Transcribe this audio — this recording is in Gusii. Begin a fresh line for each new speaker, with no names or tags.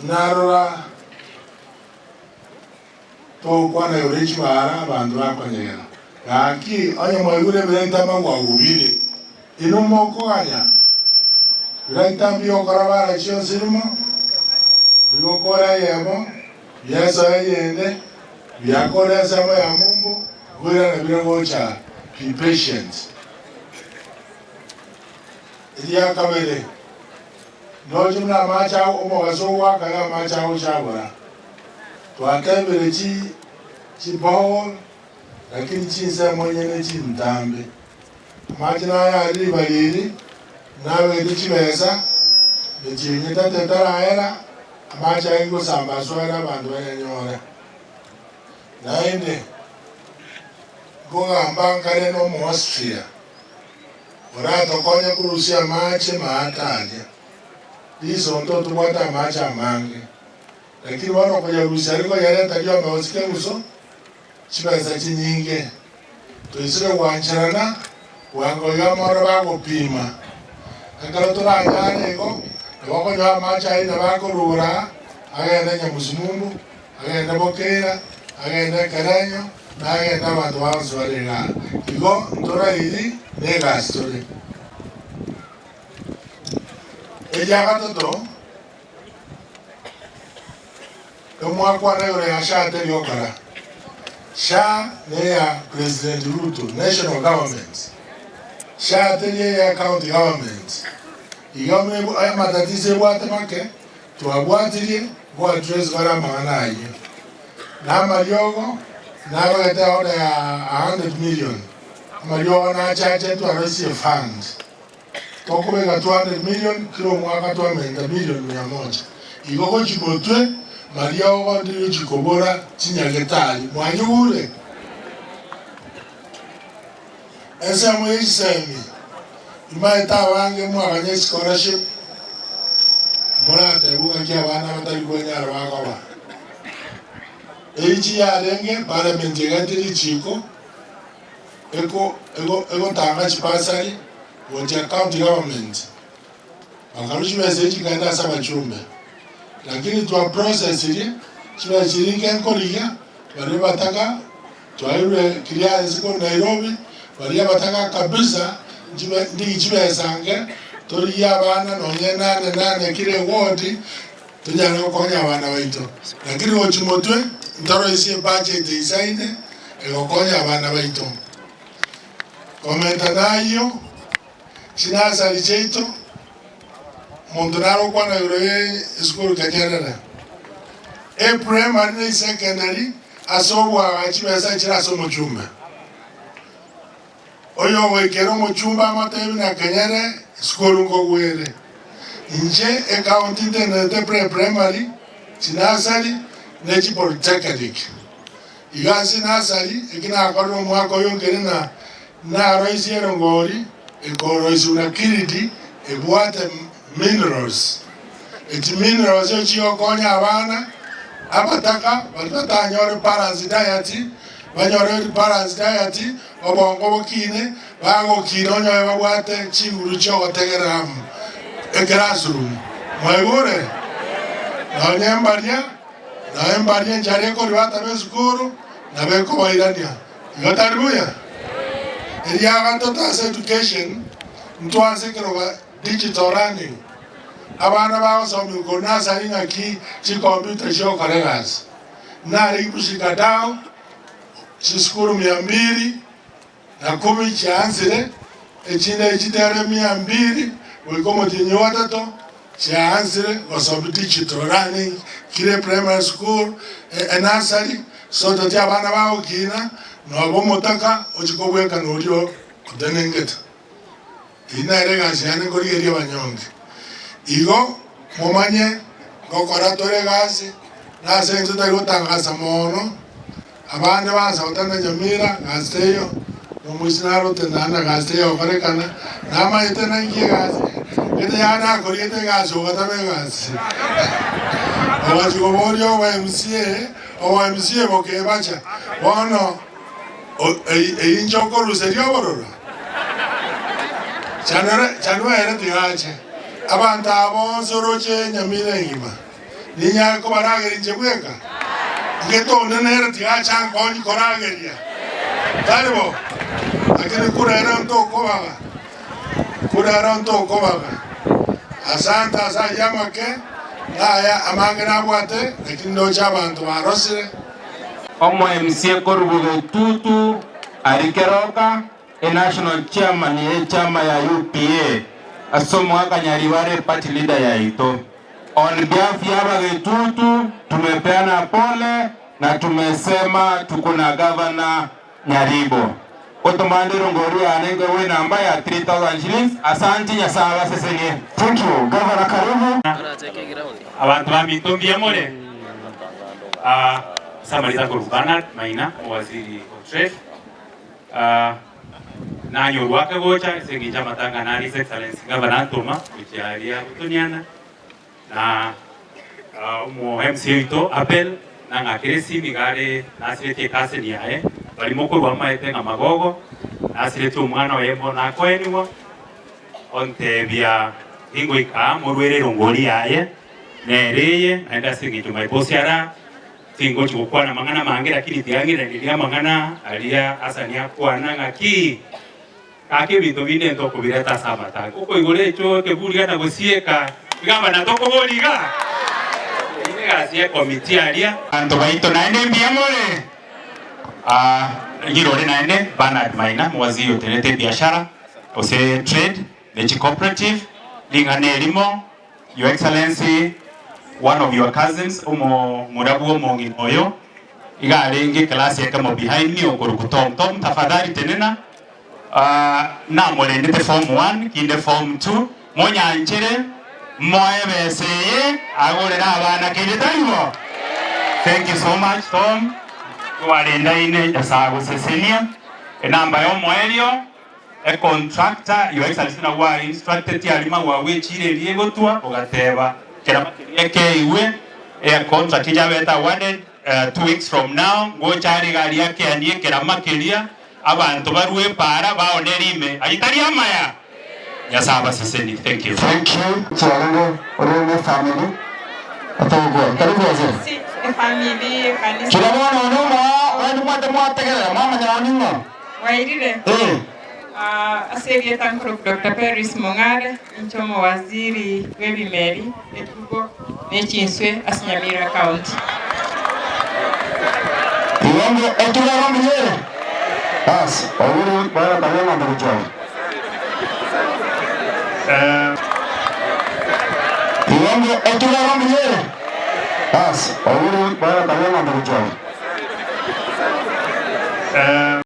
Narora togokwana igoro ye chibara abanto bakonyegera. Gaki onye mwaigure ebiragita amagwagu bire, inwe mokoganya biragita mbiokora bara chionsi rimo, bigokora eyemo, biasoa eyende, biakora ensemo ya mumbu, nkoirana bire gocha. Be patient. Eria kabere. Ndoche buna amache ao omogaso ogoaka iga amache agocha abora. Twatebire chi chiborehole lakini chinsemo inye ne chintambe. Amache naye aria ribaga eri nabegete chibesa mechie etato etaraera amache aye ngosamba asware abanto bayanyore. Naende nkogamba nkare na Omoaustria. Oratokonye korusia amache maate aria. Risonto tobwate amache amange, lakini bono koyarusia aria koyareta riome gose keguso, chibesa chinyinge. Toisire gwancherana bwango iga mono bagopima. Ekero toranyare igo, nabo okonyora amache ayio nabo akorura aa, agende Nyamusimumbu, agende Bokeira, agende Ekerenyo, na agende abanto bonsi bare igaa. Igo ntorairi na egasi tore. Eria gatato, emwakwana igoro ya SHA teri gokora. SHA neya President Ruto, national government. SHA teri eya county government. Igo amatatizo ebwate make, Twabwatirie goaddress bare amang'ana ayio, na amariogo nabegete order ya 100 million, amariogo nachache twaroisie fund, tokobeka 200 million kera omwaka twamenta million mia moja. Igo gochi motwe mariogo ndiri kobora chinyagetari, mwanyigure? Ensemo ye chisemi, imaete abange mwaganya escholarship, moratebwe ng'aki abana batari kwenyara bakoba. Echi yarenge parliament egaete richiko eko ego egotanga chibasari gochia county government, bakarwa chibesa echi chikaenda ase abachumbe. Lakini twa processirie chibesa chiria inke nkorigia baria bataka. Twairwe clearance korwa Nairobi, baria abataka kabisa nchibe ndigi chibesa nge torigie abana nonye nane nane kera eward tonyare gokonya abana baito. Lakini gochia motwe ntoroisie ebudget eisaine egokonya abana baito. Komenta nayio, chinursery chiaito, omonto nare okwana igoro ye esukuru Kenyerere, eprimary na esecondary ase obwagachi chibesa chire ase omochumbe. Oyo ogoikera omochumbe amotebi na Kenyere esukuru nkogwere. Inche ecounty ntenerete pre-primary, chinursery ne chipolytechnic. Iga ase nursery eki nakorire omwaka oyo nkere na Naroisie erongori ekoroisigwa na kiridi ebwate minerals. Echi minerals echio chigokonya abana abataka baria batanyore balanced diet, banyore balanced diet, obongo bokine, bagokina onyore babwate chinguru chiogotegerera amo eclassroom. Mwaigure? Nonye mbaria, nonye mbaria enchara ekoria bataba esukuru, nabo ekobairania. Igo tari buya? Eria gatato ase education, ntwanse ekerogo digital learning. Abana bagosomigwa korwa nursery ng'aki chicomputer chiogokora egasi. Nare kushika dau chisukuru mia mbili na kumi chiansire, echinde chitere mia mbili goika omotienyi o gatato chiaansire gosomia digital learning kire primary school, enursery, so that abana bagokina noba omotaka ochie kobwekana oria otenengete. Eyio nere egasi yane nkorigereria abanyonge. Igo momanye ngokora tore egasi nase eng'encho totari gotangasa mono. Abande bansauta na Nyamira, gasi teiyo, na omoisia nare otenena na gasi teiyo egokorekana, namanyete naki egasi gete yane akoriete egasi ogatama egasi. Ogachia koboria obo MCA, obo MCA bokebacha, bono eyio inche okoruseria obororo? Chanura chanua ere tiga ache. Abanto aba bonsi oroche Nyamira engima. Ninyare kobarageria inche bweka? Gete onde nere tigacha ankonye korageria. Tari bo? Lakini kura ero ntokobaga, kura ero ntokobaga. Asante ase ayio amake, naya amange nabwate, lakini ndoche abanto barosire.
Omo MCA korwa Bogetutu aria Keroka, e national chairman ye chama ya UPA ase omogaka Nyaribare party leader yaito. On behalf ya Abagetutu tumepeana pole na tumesema tuko na governor Nyaribo. Otomande erongori yane nkoegwe enamba ya 3000 shillings. Asanti Nyasaye abasesenie.
Thank you Governor karibu.
Abanto baminto mbuya more? Ah, ase amarieta akorwa Bernard Maina, owaziri of trade. Ah, nanyorwa ake gocha ase engencho amatanga nare His Excellency Governor antoma gochia aria Butoniana na omo MCA oito Abel nang'akere esimi iga are nasiretie ecousin yaye baria mokorwa amaete ng'a Magogo nasiretie omwana oye bono akoenigwa ontebia ningoika aa morwere erongori yaye nere eye naende ase eng'encho my boss araa Tingochi gokwana amang'ana amange, lakini tiga ng'iranerie amang'ana aria Hasani akwana, ng'aki gaki ebinto binde ntokobireta ase amatanga. Okoigora echo ekeburi gana gosieka, gamba na tokobori iga. Eyio negasi ye committee aria.
Abanto baito naende mbuya more? Ah, ng'irore naende Bernard Maina, omowaziri otenenete ebiashara gose trade ne chicooperative, ring'ana erimo. Your Excellency, one of your cousins, omomura bw'omong'ina oyo, iga arenge eclass ekemo behind me okorokwa Tom. Tom tafadhali tenena, ah, namorendete form one, kinde form two, monyanchere moe ebesa eye agorere abana kende tari bo? Thank you so much Tom, twarendaine Nyasae agosesenie. Enamba y'omoerio. Econtractor, Your Excellency nabwo are instructed aria magwagwa echira eria egotwa ogateba kerama keria ekeigwe e contract yabete awarded 2 weeks from now ngocha are iga aria akeanie ekerama keria abanto barwe epaara baone rime ayio tari amaya? Nyasae abasesenie. Thank you.
Thank you chiarenge ore ne family otogokora karibu waziri.
Ase efamiri y'ekanisa.
Kira bono one omoa onde mwate mwategerera mwamanya oo ning'o.
Bwairire?
Ee.
Ase erieta nkorokwa Doctor Peris Mong'are, inche omowaziri bw'ebimeri, etugo, ne chinswe ase Nyamira County.
Igo mbuya etugo ero mbuya ere? Bas, oboria bwagotebia eng'ombe gochia ore. Igo mbuya etugo ero mbuya ere? Bas, oboria bwagotebia eng'ombe gochia ore.